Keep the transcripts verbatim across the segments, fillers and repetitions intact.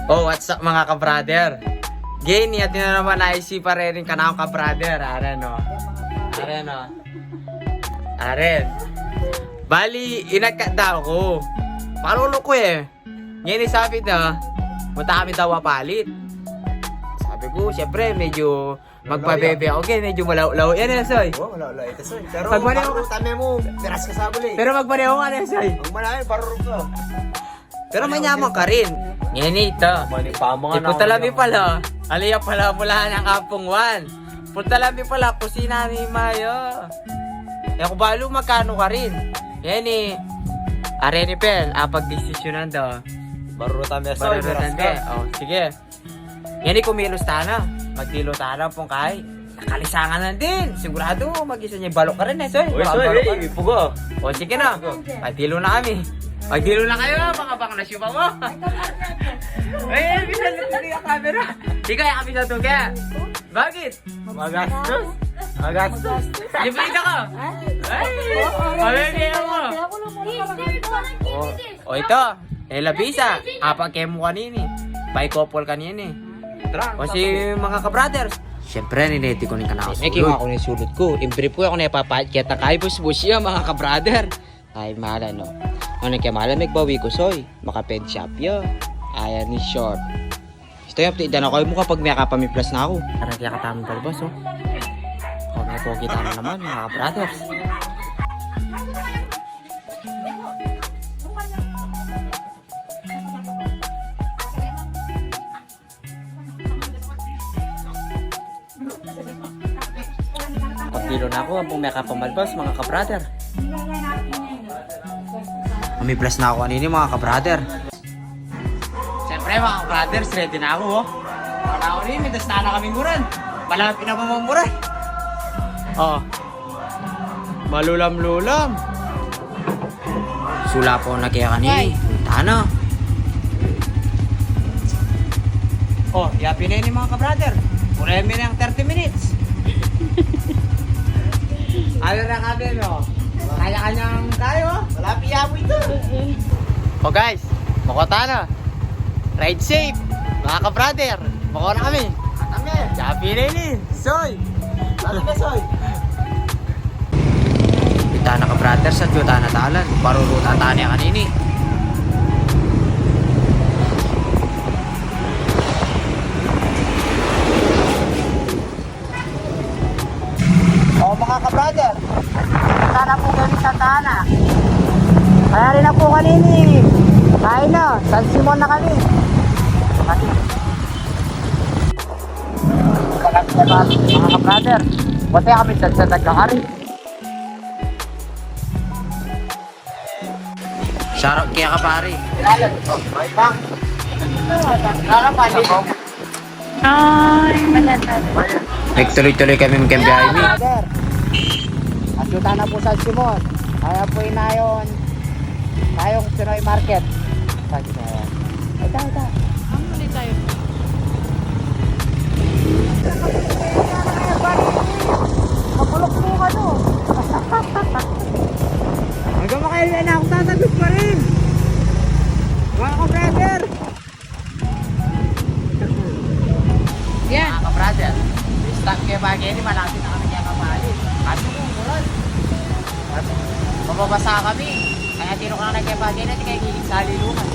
Oh, what's up, mga ka-brother? Geni, atin na naman, naisipan reni ing kanaku, ka-brother. Aren, o. Aren, o. Aren. Bali, inagkat da ku. Parulu ku e. Ngeni sabi da, punta kami daw palit. Sabi ku, siyempre, medyo magpabebe aku, medyo malaw-law yan e, Soy. O, malaw-law ita, Soy. Pero pag maneho ka, baru tame mu, piras ka sabuli. Pero pag maneho ka na, Soy. Pag maneho, baru ka. Pero manyaman ka rin. Ngeni ita. Mani pa, mga... Ipunta na, lami pala. Aliya pala mula ng Kampung Juan. Punta lami pala, kusina ni Mayo. E ku balu magkanu ka rin. Ngeni, areni pel, apagdesisyunan da. Baru tame, Soy, baru tame, piras ka. O, sige. Ngeni kumilos tana. Magdilu tana, pungkay. Nakalisangan na din. Siguradu, mag-isa niya balok ka rin e, Soy. Uy, Soy, balok ka rin. Ipuga. O, sige na. Magdilu na kami. Magdilu na kayo, mga baklas yung bango. Ay, bisa na tuloy ang camera. Ikaw, yung bisa tuloy. Bakit? Magastos. Magastos. Libre ka ka. Ay, oo, oo, mabebe ako. O, o, ito. E, labisa. Apa ke mu kanini? Bay couple kanini. O, si mga ka-brothers. Siyempre, nineti ku ning kanaku. E, king aku ning sulut ku. Ing brief ku, aku na ipapakit keta kayu, busbus ya, mga ka-brother. Ay, mala, no? Ano ke mala, megbawi ku, Soy? Maka-ped shop ya. Ay, ani short. Ito ya, update da na kayu mu kapag mekapamiplas na ku. Parang kaya katamu pala, boss, o. O, may pogi tana naman, mga ka-brothers. Pagdilu na ku, ampong mekapamalpas, mga ka-brother. Mamiplas na ku kanini, mga ka-brother. Siyempre, mga ka-brother, ready na ku, o. Panahon ini, mitas na na kaming uran. Malapit na pa mang uran. O. Malulam-lulam. Sulapo na kaya kanini. Ay. Tana. O, yapin na ini, mga ka-brother. Kuremi na yang thirty minutes. Ano na kami, no? Kanya-kanyang tayo. Wala piyabu ito. O, guys, makuha tana. Ride safe, mga ka-brother. Makuha na kami. Kami. Yapin na ini. Soy! Ano ka, Soy? Ita na ka-brother, sa tiyuta na talan. Paruruta tane kanini. O, mga ka-brother, sana po kami sa Tana. Kaya rin na po kanini. Kain na, San Simon na kami. Mga ka-brother, wala kami sa, sa nagkakari. Shoutout kaya ka, pare. Ay, malata. Nagtuloy-tuloy kami magkambiyahe ni. Brother, asyutan na po sa Simon. Kaya po inayon. Tayong Pinoy Market. Ito, ito. Ang huli tayo. Mapulok po ka, no? Hanggang makailan na ako tatagos pa rin. Mga ka-brother. Yan. Mga ka-brother, stop kayo bagay ni, malapit na kami kaya kapali. Kaso kung ulan. Mababasa kami. Kaya tino ka na kaya bagay na, di kayo gigit sa lilungan.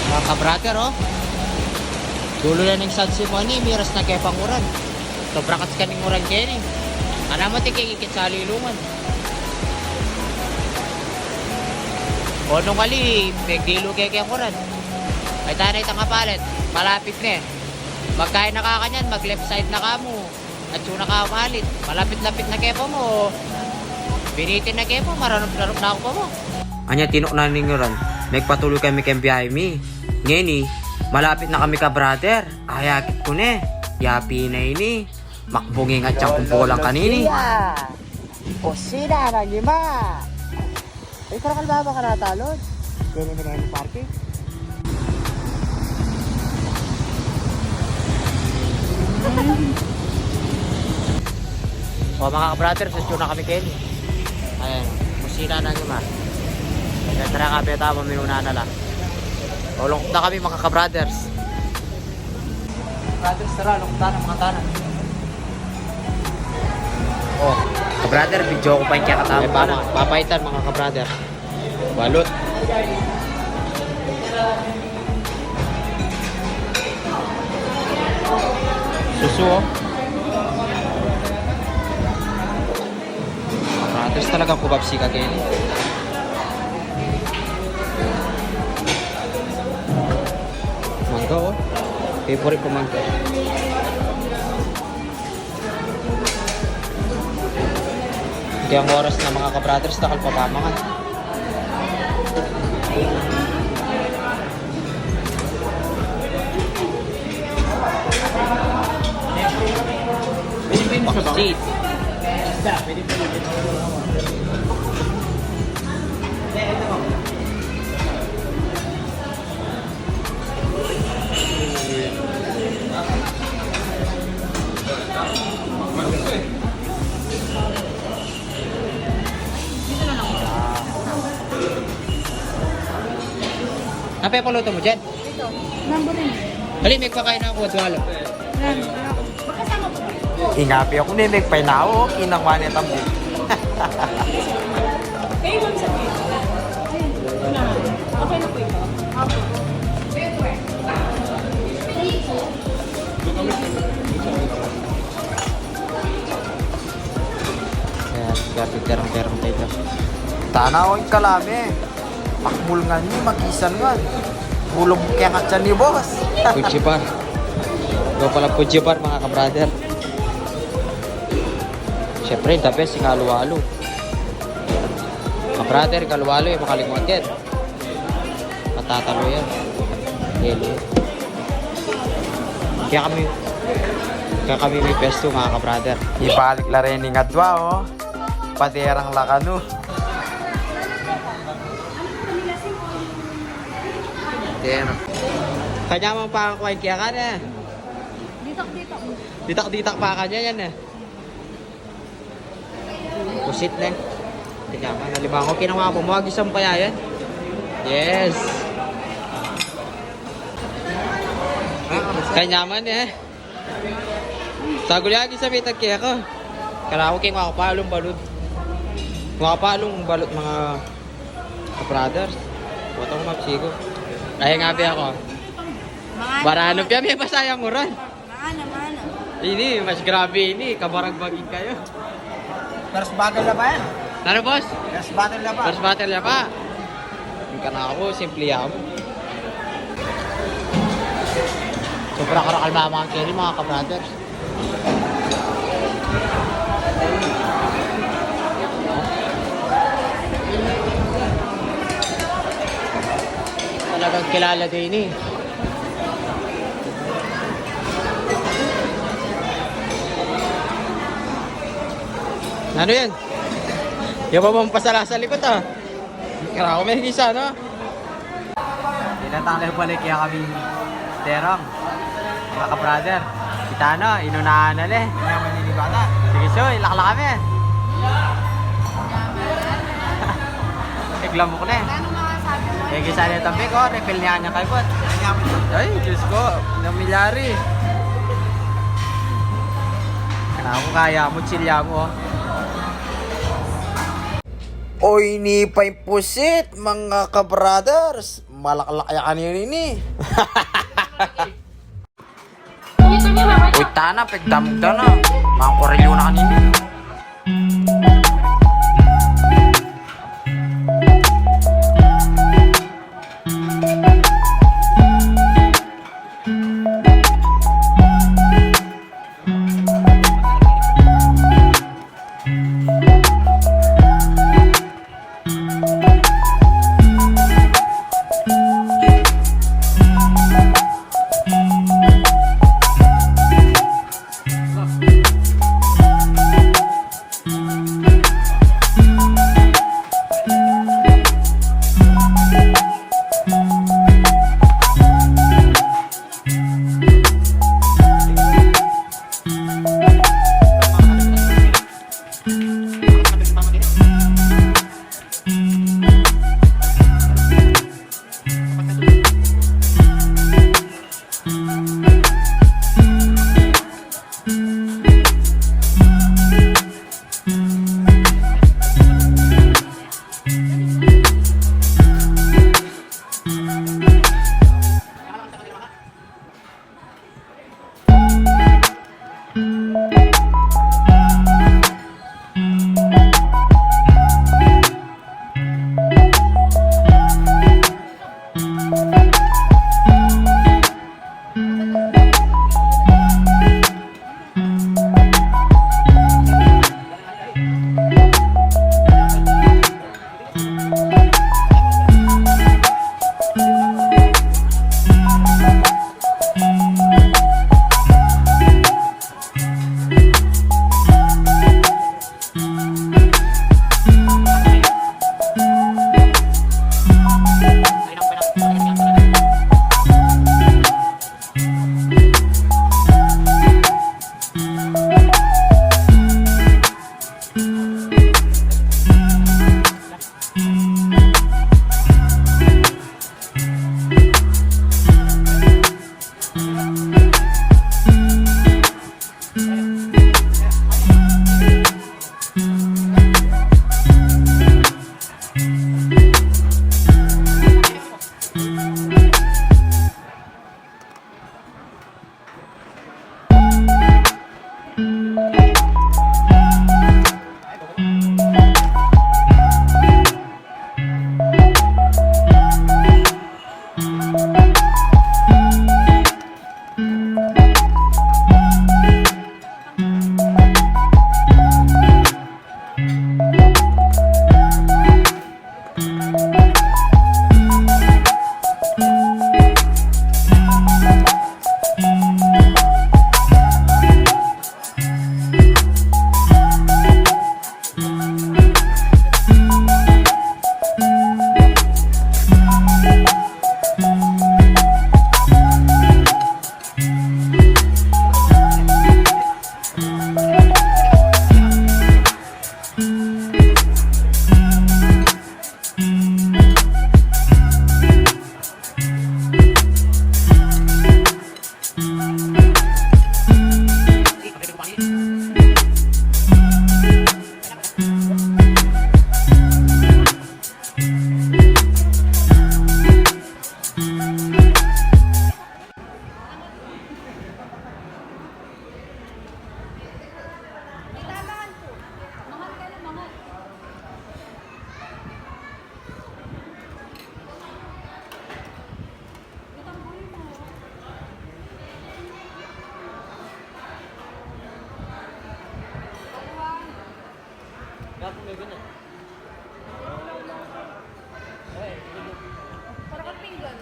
Mga ka-brother, o. Dulo na ning San Simon ini, miras na kaya panguran. Sobra kasi kaning uran keni. Ala mo, di kayo gigit sa lilungan. O, nung ali, pegdilu kaya kaya panguran. Ay, tanay tang kapalit. Malapit na e. Magkain na kakanyan, mag-left side na kamu. At yung nakamalit, malapit-lapit na kaya pa mo. Binitin na kaya pa, maranup-narup na aku pa mo. Anya, tinuk na ning uran. Magpatuloy kami keng biyahe mi. Ngeni, malapit na kami ka-brother. Ay, akit ku ne. Yapin na ini. Makbunging at siyang kumpulang kanini. Kusina ng Ima. Ay, karakal ba ba ka natalon? Dili mi na yung parking. O, mga ka-brothers, sa na kami keni. Ayan, kusina ng Ima. Nagkatara ka, beta, maminuna na la. Tulong na kami, mga ka-brothers. Brothers, tara, lungkutan ang mga tanan. O, ka-brother, video ku pa ing kekatamu. Ay, pa-, papaitan, mga ka-brother. Balut. Susu, o. Brothers, talagang kubabsi ka keni. Mangga, o. Favorite ku mangga. Kayang oras na, mga ka-brothers, dakal pa pamangan. Paksit. Apa ing paluto mu diyan? Ito, number rin. Dali, magpakain na aku, dwala. Yan. Ingapi aku ne, magpain na aku, kinang wane tambi. Kayo, ma'am, sabi. Ayun. Ito na. Okay na po ito. Opo. Ayan, grabe, terang-terang tayo. Tana, o, ing kalame. Makmul ngan ini, magisan ngan. Bulung keng atyan ni boss. Fuji bar. Ito pala, Fuji bar, mga ka-brother. Siyempre, the best, ing alu-alu. Ka-brother, ing alu-alu, e makalingwan yan. Matatalo yan. Yelo. Kaya kami, kaya kami may pesto, mga ka-brother. Ibalik la reni ing adwa, o. Paderang la kanu. Pero, kanyaman pa kang kuain keka, e. Ditak-ditak. Ditak-ditak pa kanyan, e. Pusit, ne. Kanyaman, alimango, kinawa ku, magisang pa yan. Yes. Kanyaman, e. Saguli agi sa bitag keka. Kala ku keng wa ku pa alung balut. Wa ku pa alung balut, mga ka-brothers. Buta ku mapsigo. Ay, ngapi aku. Barano pia, me, basayang uran. Mana, mana. Ini, mas grabe ini, kabaragbagin kayu. First battle na pa yan? Ano, boss? First battle na pa. First battle na pa. Ing kanaku, simple ya mu. Sobra karakal mamang keni, mga ka-brothers. Talagang kilala din ini. Ano yan? Yan pa bang pasala sa likod, ah? Kaya ako may gisa, no? Dinatang na pala kaya kami terang. Mga ka-brother, kita na, inunahan na le. Kaya manilibatan. Sige, so, ilak la kami. Iglamok na e. Ano masasabi mo? E, gisa na tambi ko, refill niya niya kay Bot. Ay, Diyos ko, namilyari. Kaya ku kaya mu, chilya mu, o. O, ini pa ing pusit, mga ka-brothers. Malaklak ya kanini. Uy, tana, pigdamdam na. Mangkurilyo na kanini. Para kang pinggan.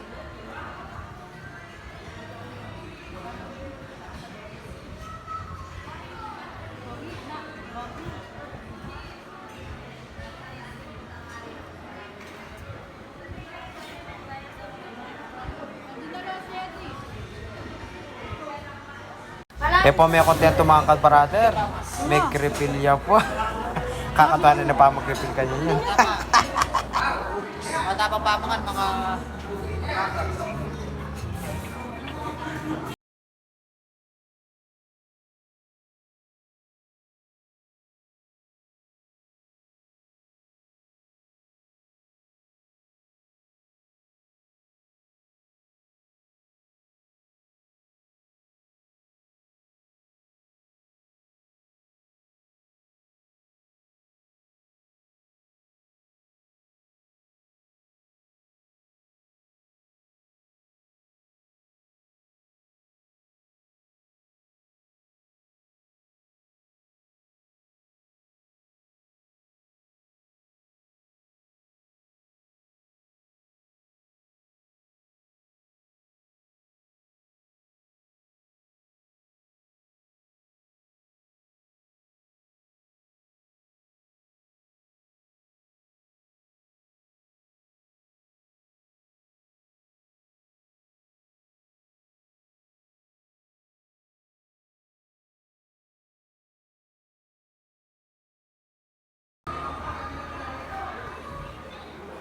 E po, me kontento, mga ka-brother. Me-refill ya po. Kakatuan na pa mag-refill kanyan. Matapang pamangan, mga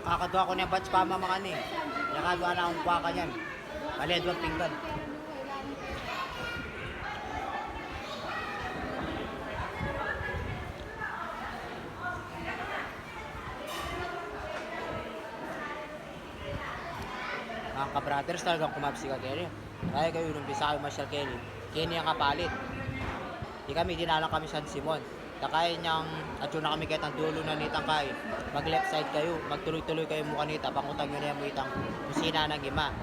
Kakadwa ku ne batch pamamangan e. Yakadwa na kung kwa kanyan. Bale, duang pinggan. Mga ka-brothers, talagang kumabsi ka keni. Kaya kayu nung bisa kayu masyal keni, keni ang kapalit. Di kami, dinalan kami San Simon. Dakal yang atyu na kami ketang dulu na nitang kain, mag-left side kayu, magtuloy-tuloy kayu mu kanita, pangutan yu ne mu itang kusina nang ima.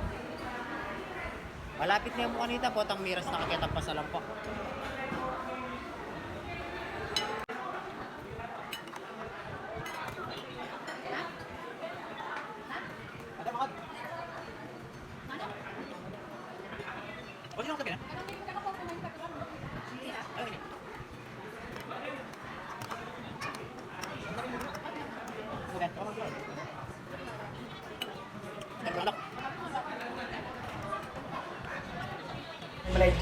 Malapit ne mu kanita, potang miras na ka ketang pasalampak.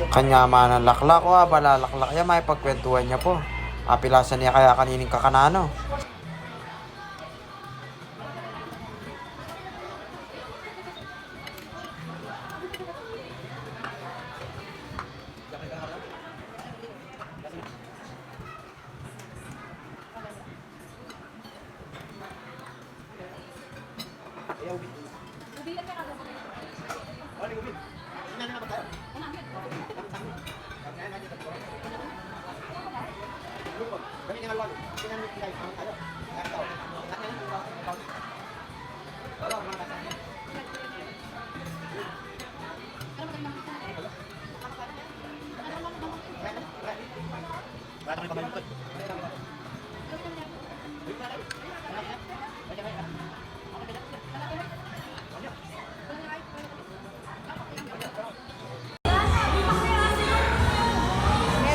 Kanya man ang laklak, o, abala laklak ya, makipagkwentuhan ya po. Apilasan ne kaya kanining kakanan, o.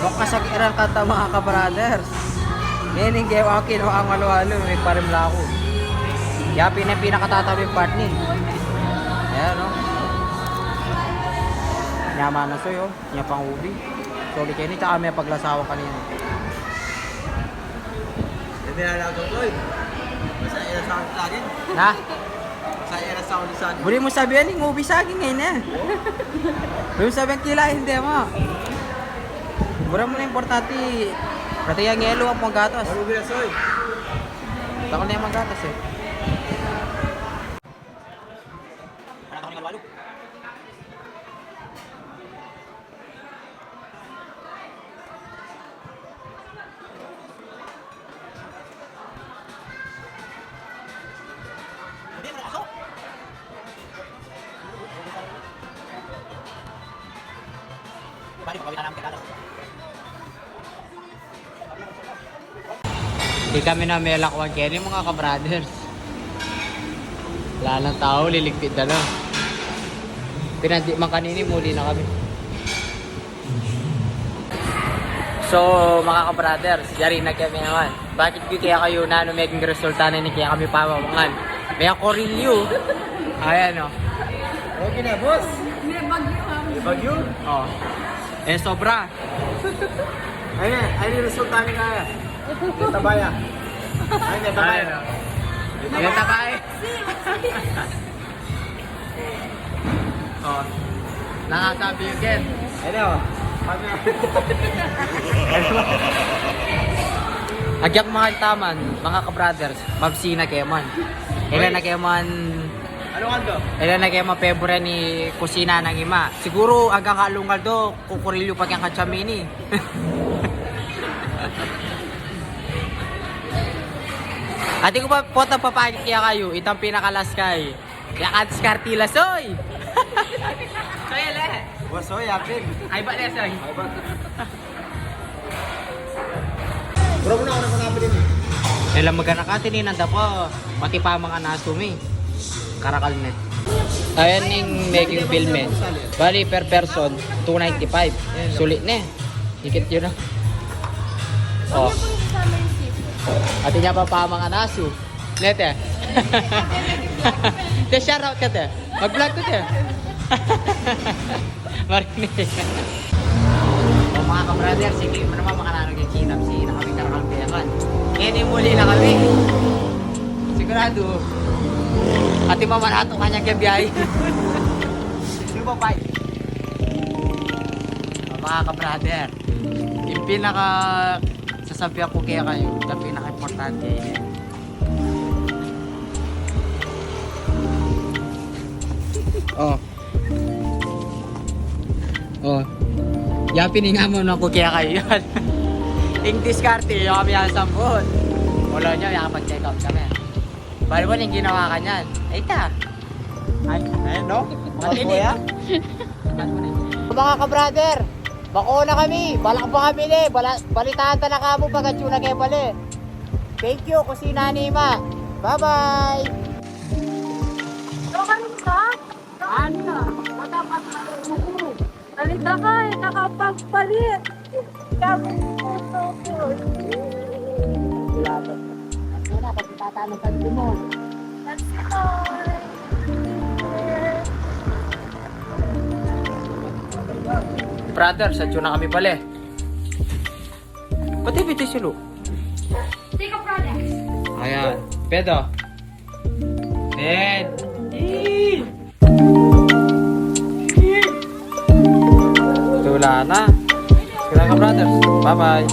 Bukasag iran kata, mga ka-brothers. Ngening gewa kinuang alu-alu, migparimla ku. Ya pin, pinakatatabing part ni. Ayan, o. Nyaman na, soy, o. Nya pang ubi. Solid keni, tsaka me paglasawan kanina. Hindi na lang ito, Floyd. Basta ira sa akin lagi. Na? Basta ira sa akin lagi. Buri mu sabian, ing ubi saging ngeni, e. Buri mu sabian kila, hindi mo. Buri mu na importante, pati yang yelo ang panggatas. Ano ubi na, Soy? Takal na yang manggatas, e. Di kami na melakwan keni, mga ka-brothers. Wala nang tau, liligpit na lang. Pinandi man kanini, muli na kami. So, mga ka-brothers, yari na kami naman. Bakit di kaya kayu, nanu meging resulta na ini kaya kami pamamangan? May korilyo. Ayan, o. Okay na, boss. May bagyo, ha? May bagyo? O. E, sobra. Ay, ay, resulta ni kaya. May tabaya. Ay, may tabaya. Ayan, o. May tabaya. O. Nakasabi yu, Ken. Hello. Agyak mahal taman, mga ka-brothers, mabsi na keman. Ila na keman, ila na keman pebura ni kusina nang ima. Siguru, anggang kalungal do, kukurilyo pa keng kachamini. Ati ku pa, pota papakit kaya kayu, itang pinakalaskay. Yakan diskarte la, Soy! Soy, ale? Wa, Soy, apin. Ay, ba, le, Soy? Ay, ba? Bro, muna ako na panapin ini. Ela, magana ka, tininan da pa. Pati pamangan asu mi. Karakal ne. Ayan ning meging bill mi. Bali, per person, two ninety-five. Sulit ne. Dikit yu na. O. Ati nya pa pamangan asu. Ne, te. Te, shout out ka, te. Mag-vlog ka, te. Marinig. O, mga ka-brother, sige, mana naman makananu keng chinam, sige na kami karakal bekan. Keni muli na kami. Sigurado. Ati mamanatu kanya keng biyahe. Sige, bye-bye. O, mga ka-brother, ing pinaka sasabian ku kaya kayu, ing pinaka-importante ini. O. O. Ya, piningaman na ku kaya kayu yan. Ing diskarte, yu kami sasambut. Wala nya, ya, pag-check out kami. Bali mo, ing ginawa kanyan. Ay, ta. Ay, ay, no? Matinig. Mga ka-brother, bakuna kami, balak pa kami ne, bala-, balitaan ta na kamu pag atsu na kami bale. Thank you, Kusina Nima. Bye-bye! Ano? Alita ka, e ka pagpalit. Wala pa. Ano na, pagkatalo ka, Timon? Brother, atsu na kami bale. Pati, pati sulu. Ayan. Pedo. Ped. Tula na. Sige na, ka-brothers. Bye-bye.